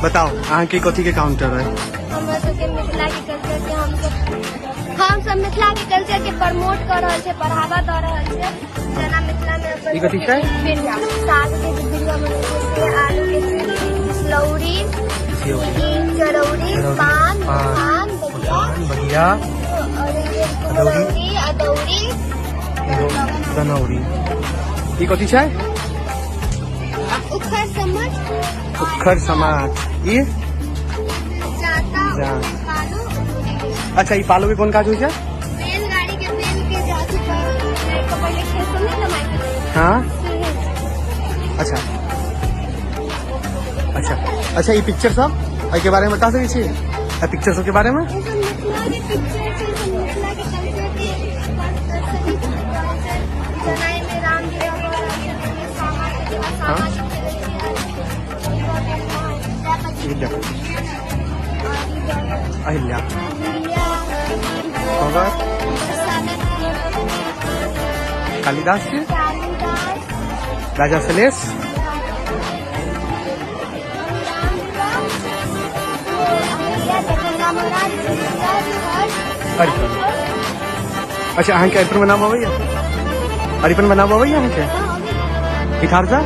बताउ, अहाँके कथी के काउंटर है? हमरा सबके मिथिला के कल्चर के हमसब मिथिला के कल्चर के प्रमोट कर रहल छै, बढ़ावा दऽ रहल छै। जेना मिथिला मे अपन ई कथी छै? बिरिया, साग के जे बिरिया बनै छै से, आलू के चिप्स, लौरी, चरौरी, पान, पान, मखान, बगिया, बगिया, और ये अदौरी। कुम्हरौरी, अदौरी, दनौरी। ई कथी छै? उखड़ समझ। उखड़ समाज। ई जाता। जा। पालो। अच्छा, ई पालो के कोन काज होइ छै? बैलगाड़ी के बैल के जाति पर के पहिले खेत सब नहीं जमाए। अच्छा अच्छा अच्छा। ई पिक्चर सब, एहिके बारे में बता सकै छी? एहि पिक्चर सब के बारे में? ई सब मिथिला के पिक्चर छै, ई सब मिथिला के कल्चर के प्रदर्शनी रहल छै। जेना एहिमे राम जी रहल छथिन, सामा चकेवा, सामा के खेलै छियै। ई देखो, अहिल्या, भगत, कालिदास जी, राजा सलेश। अरिपन। अच्छा, अहाँके अरिपन बनाबऽ अबैया? अरिपन बनाबऽ अबैया अहाँके? पिठारसँ?